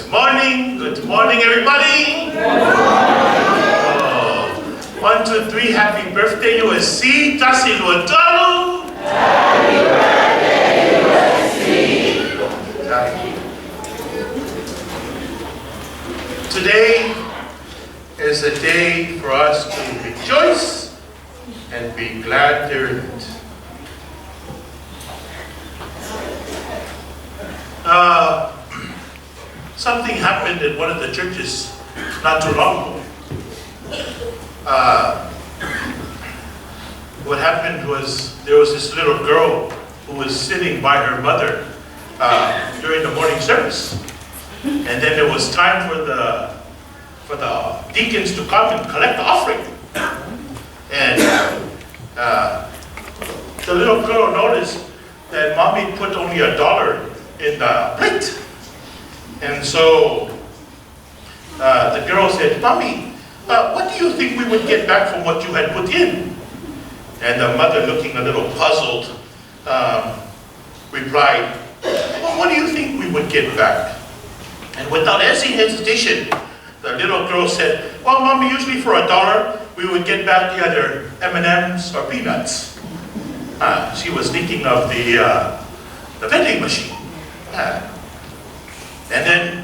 Morning, good morning, everybody. Oh, one, two, three, happy birthday, USC. Tasi Luatalu. Happy birthday, USC. Today is a day for us to rejoice and be glad therein. Something happened at one of the churches not too long ago. What happened was there was this little girl who was sitting by her mother during the morning service. And then it was time for the deacons to come and collect the offering. And the little girl noticed that Mommy put only $1 in the plate. And so the girl said, "Mommy, what do you think we would get back from what you had put in?" And the mother, looking a little puzzled, replied, "Well, what do you think we would get back?" And without any hesitation, the little girl said, "Well, Mommy, usually for $1, we would get back either M&Ms or peanuts." She was thinking of the vending machine. And then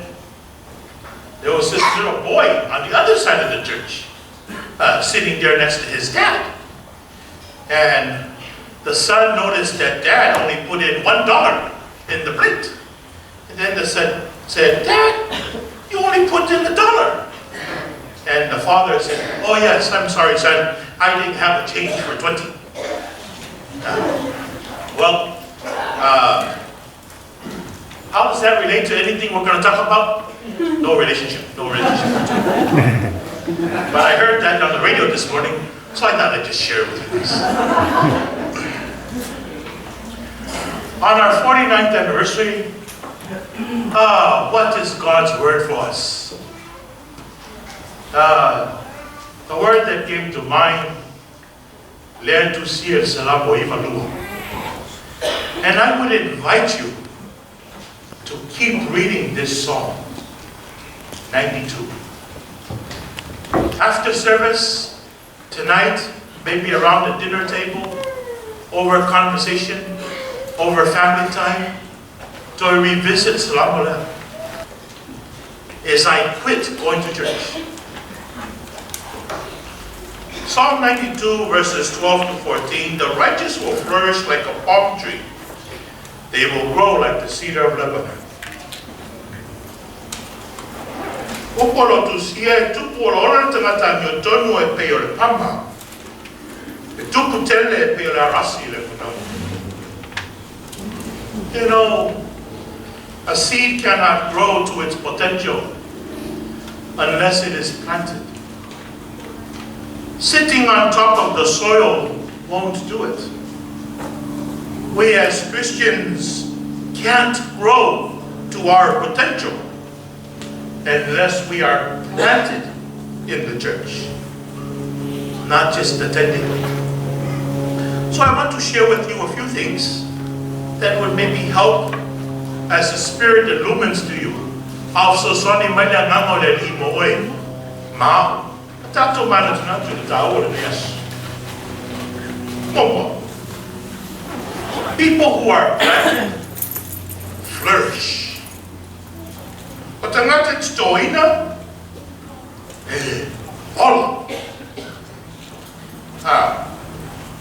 there was this little boy on the other side of the church, sitting there next to his dad. And the son noticed that Dad only put in $1 in the plate. And then the son said, "Dad, you only put in $1." And the father said, "Oh yes, I'm sorry, son. I didn't have a change for 20." Well, how does that relate to anything we're going to talk about? No relationship, no relationship. But I heard that on the radio this morning, so I thought I'd just share it with you guys. On our 49th anniversary, what is God's word for us? The word that came to mind, Lea Tusi el Salamo Ivalua. And I would invite you to keep reading this Psalm 92. After service tonight, maybe around the dinner table, over conversation, over family time, to revisit Salamo lea. Is I quit going to church. Psalm 92, verses 12 to 14: "The righteous will flourish like a palm tree. They will grow like the cedar of Lebanon." Upu o lo tusia e tupu olaola le tagata amiotonu e pei o le pama. E tupu tele e pei o le arasi i Lepanona. A seed cannot grow to its potential unless it is planted. Sitting on top of the soil won't do it. We as Christians can't grow to our potential unless we are planted in the church, not just attending. So I want to share with you a few things that would maybe help as the Spirit illumines to you. A fesoasoani mai le Agaga o le Alii mo oe ma tatou manatunatu i le taua o lenei aso. Muamua, people who are planted flourish. O tagata e totoina, e ola. A,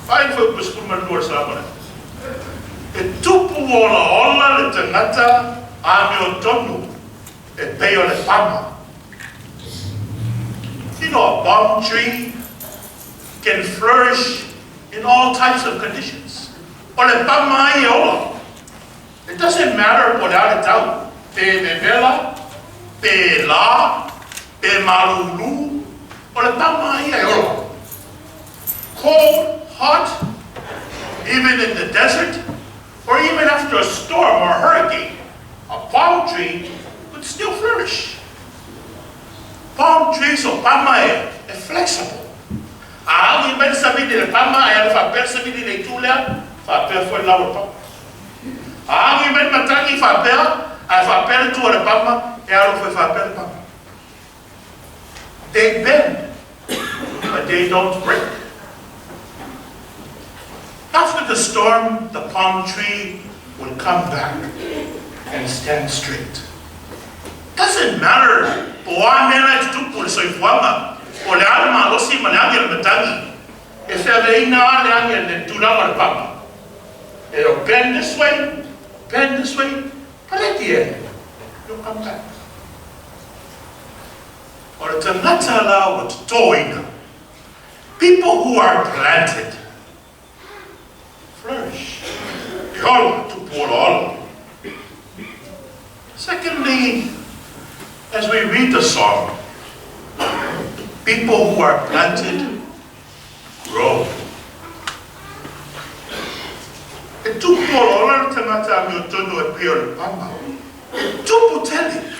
fai foi pa 12 le Salamo lea. E tupu olaola le tagata amiotonu e pei o le pama. A palm tree can flourish in all types of conditions. O le pama ai e ola. It doesn't matter po o le a le tau. Pe vevela, pe la, pe malulu. O le pama ia e ola. Cold, hot, even in the desert, or even after a storm or a hurricane, a palm tree would still flourish. Palm trees o pama e flexible. A agi mai le savili le pama, e ala faapea le savili le itu lea, faapea foi le lau o le pama. A agi mai le matagi faapea, ae faapea le tu o le pama, e alofa e faapea le pama. They bend, but they don't break. After the storm, the palm tree will come back and stand straight. Doesn't matter po o a mea la e tutupu i le soifuaga, po o le a le malosi ma le agi a le matagi, e feaveaiina lava le agi a le tulaga o le pama. It'll bend this way, bend this way, but at the end, it'll come back. O le tagata la ua totoina, people who are planted, flourish. E ola, tupu olaola. Secondly, as we read the song, people who are planted grow. E tupu olaola le tagata amiotonu e pei o le pama. E tupu tele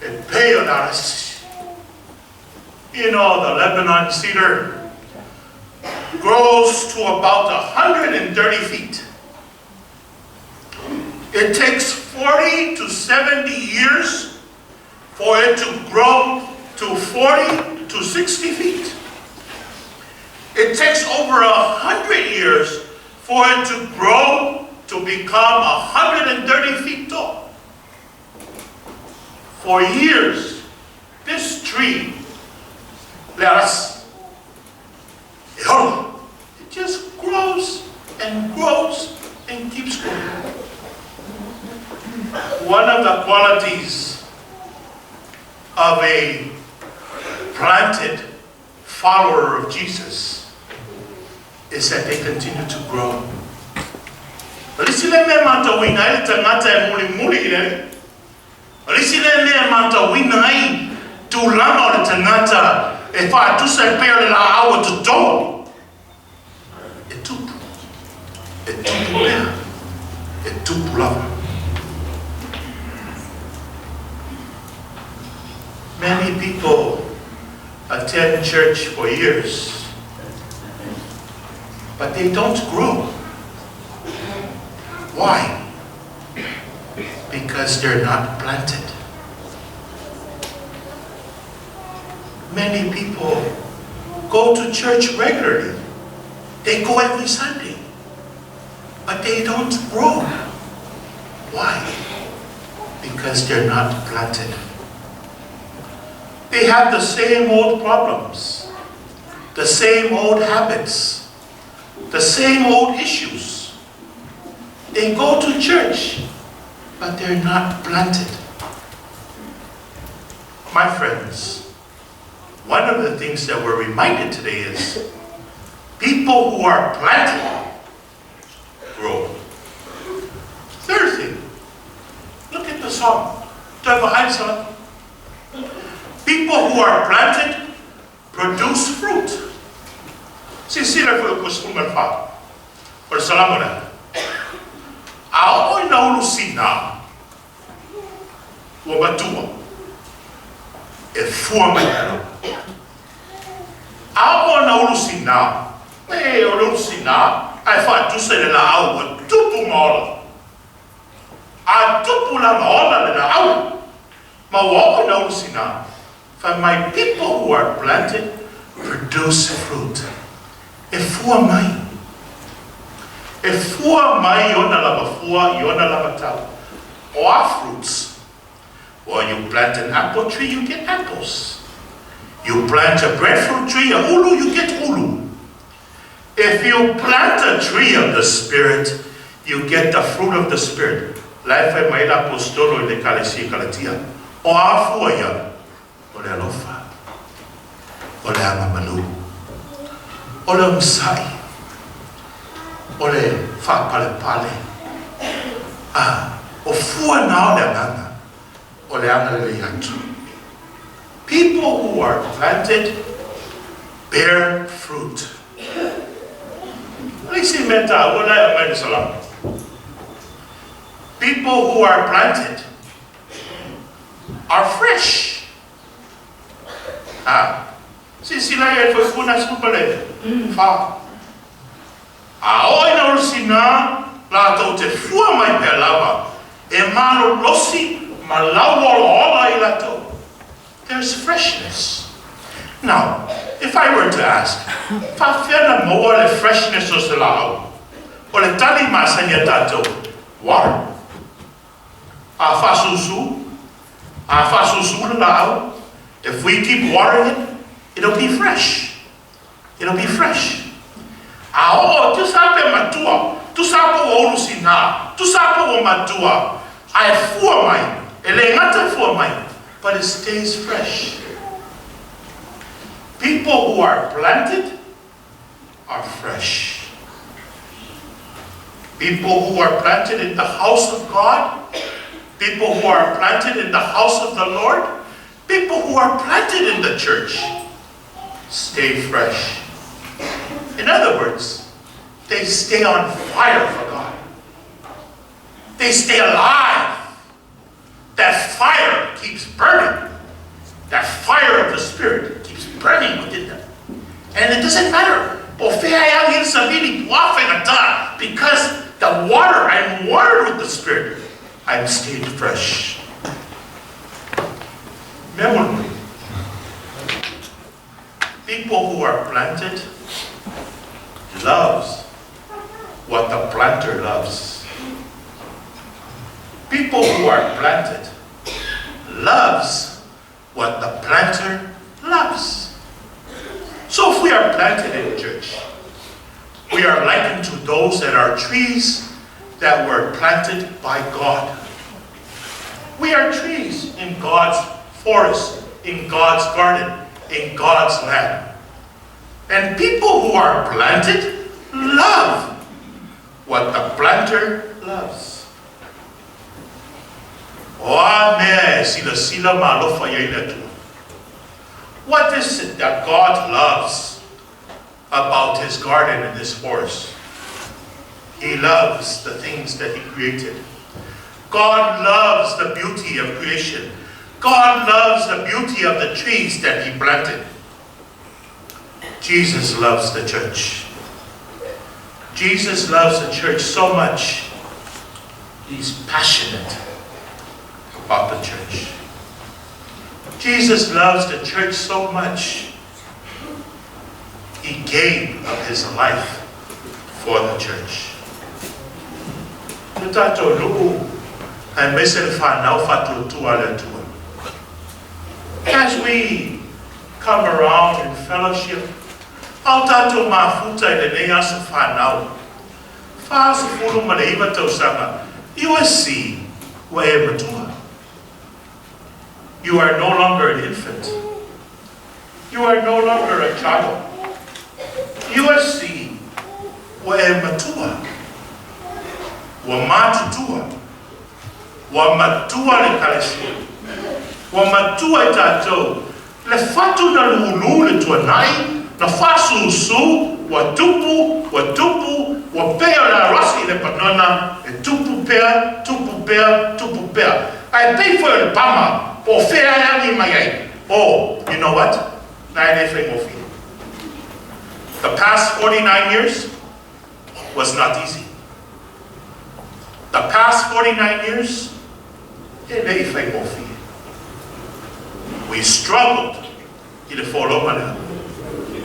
e pei o le arasi. You know, the Lebanon cedar grows to about 130 feet. It takes 40 to 70 years for it to grow to 40 to 60 feet. It takes over 100 years for it to grow to become 130 feet tall. For years, this tree, le e ola, it just grows and grows and keeps growing. One of the qualities of a planted follower of Jesus is that they continue to grow. O le isi lea mea e matauina ai le tagata e mulimuli i le Alii. O le isi lea mea e matauina ai tulaga o le tagata e faatusa e pei o le laau o toto. E tupu. E tupu pea. E tupu lava. Many people attend church for years, but they don't grow. Why? Because they're not planted. Many people go to church regularly. They go every Sunday, but they don't grow. Why? Because they're not planted. They have the same old problems, the same old habits, the same old issues. They go to church, but they're not planted. My friends, one of the things that we're reminded today is people who are planted grow. Third thing, look at the song. People who are planted produce fruit. Silasila i Fuaiupu 14 o le Salamo lea. A oo ina ulu sina, ua matua, e fua mai pea lava. A oo ina ulu sina, e o le ulu sina, ae faatusa i le laau ua tupu ma ola. A tupu la ma ola le laau, ma ua oo ina ulu sina, fai mai people who are planted produce fruit. E fua mai. E fua mai i ona lava fua, i ona lava tau. O a fruits? Well, you plant an apple tree, you get apples. You plant a breadfruit tree, a ulu, you get ulu. If you plant a tree of the Spirit, you get the fruit of the Spirit. La e fai mai le Aposetolo i le Ekalesia i Kalatia, O a fua ia? O le alofa, o le agamalu, o le onosai, o le faapalepale, a o fua na o le Agaga, o le agalelei atu. People who are planted bear fruit. O le isi mea taua la e aumai i le Salamo, people who are planted are fresh. A, silasila i ai foi funa 14. A oo ina ulu sina, latou te fua mai pea lava, e malolosi Ma lauolaola i latou. There's freshness. Now, if I were to ask, faapefea ona maua le freshness o se laau? O le tali masani a tatou, water. A faasusu, a faasusu le laau, if we keep watering it, it'll be fresh. It'll be fresh. A oo, tusa pe matua, tusa pe ua ulu sina, tusa pe ua matua, ae fua mai, e le gata e fua mai, but it stays fresh. People who are planted are fresh. People who are planted in the house of God, people who are planted in the house of the Lord, people who are planted in the church stay fresh. In other words, they stay on fire for God. They stay alive. That fire keeps burning. That fire of the Spirit keeps burning within them. And it doesn't matter. Because the water, I'm watered with the Spirit. I'm stayed fresh. Memory. People who are planted loves what the planter loves. People who are planted loves what the planter loves. So if we are planted in church, we are likened to those that are trees that were planted by God. We are trees in God's forest, in God's garden, in God's land. And people who are planted love what the planter loves. O a mea e silasila ma alofa i ai le Atua? What is it that God loves about His garden and His forest? He loves the things that He created. God loves the beauty of creation. God loves the beauty of the trees that He planted. Jesus loves the church. Jesus loves the church so much, He's passionate about the church. Jesus loves the church so much, He gave of His life for the church. Lo tatou nuu aemaise le fanau faatuatua a le Atua. As we come around in fellowship, a o tatou mafuta i lenei aso fanau, 49 tausaga, USC, ua e matua. You are no longer an infant. You are no longer a child. USC, ua e matua. Ua matutua. Ua matua le Ekalesia. Ua matua i tatou. Le fatu na lulu le tuanai, na faasusu, ua tupu, ua tupu, ua pei o le arasi i Lepanona, e tupu pea, tupu pea, tupu pea. Ae pei foi o le pama, po o fea e agi mai ai. Oh, you know what? Na e le faigofie. The past 49 years was not easy. The past 49 years, e le i faigofie. We struggled i le folauga lea.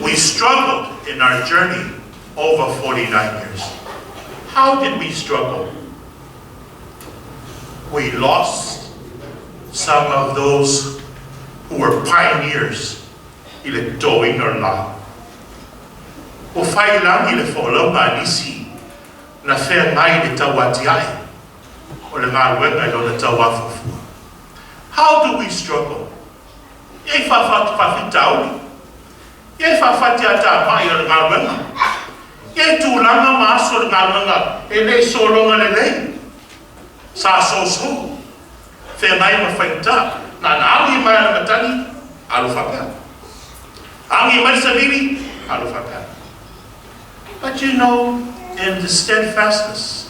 We struggled in our journey over 49 years. How did we struggle? We lost some of those who were pioneers i le toina o le laau. Ua faiilagi le folauga a nisi na feagai i le tauatiae o le galuega i lona tauafuafua. How do we struggle? E i ai faafitauli, e i ai faafatiatamai o le galuega, e i ai tulaga ma aso o le galuega e le i sologa lelei, sa sousou, feagai ma faigata, na ona agi mai lava le matagi, alu faapea. Agi mai le savili, alu faapea. But you know, in the steadfastness,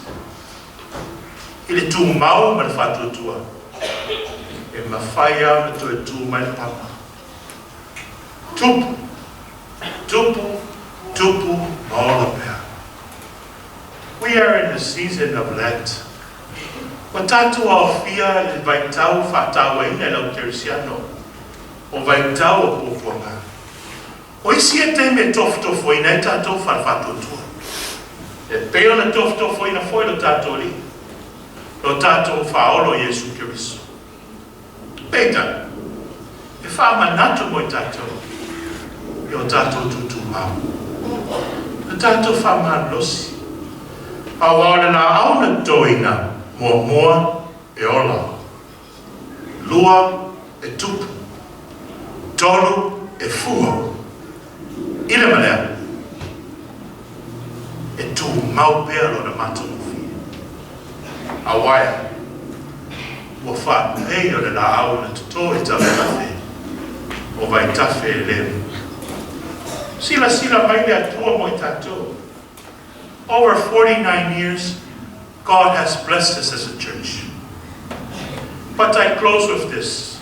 i le tumau ma le faatuatua, e mafai lava ona toe tu mai le pama. Tupu, tupu, tupu ma ola pea. We are in the season of Lent. Ua tatou aofia i le vaitau faatauaina e le au kerisiano, o vaitau o puapuaga. O isi ia taimi e tofotofoina ai tatou fale faatuatua. E pei ona tofotofoina foi lo tatou Alii, lo tatou Faaolo Iesu Keriso. Peitai, e faamanatu mo i tatou i o tatou tutumau, lo tatou faamalolosi, auā o le laau na totoina, muamua e ola, lua e tupu, tolu e fua, i le ma lea, e tumau pea lona matagofie. Auā e a? Ua faapei o le laau na toto i tafetafe o vaitafe e le silasila mai le Atua mo i tatou. Over 49 years, God has blessed us as a church. But I close with this.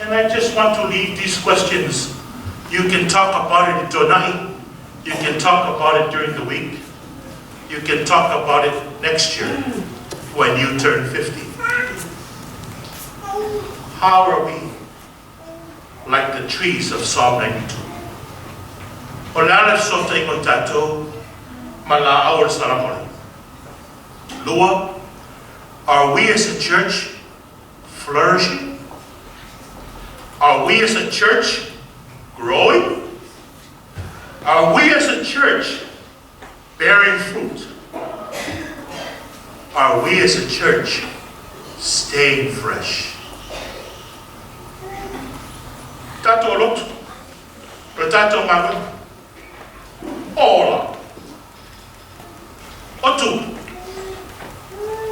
And I just want to leave these questions. You can talk about it tonight. You can talk about it during the week. You can talk about it next year when you turn 50. How are we like the trees of Psalm 92? O le a le fesootaiga o tatou ma laau o le Salamo lea? Lua, are we as a church flourishing? Are we as a church growing? Are we as a church bearing fruit? Are we as a church staying fresh? Tatou lotu, o tatou galuega, ola, o tupu,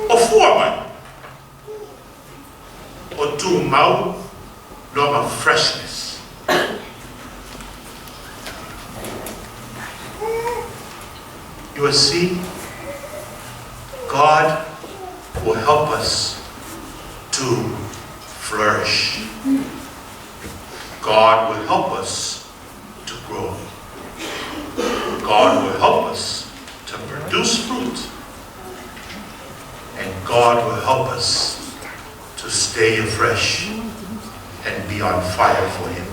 o fua mai, o tumau lona freshness. You will see, God will help us to flourish. God will help us to grow. God will help us to produce fruit. And God will help us to stay afresh and be on fire for Him.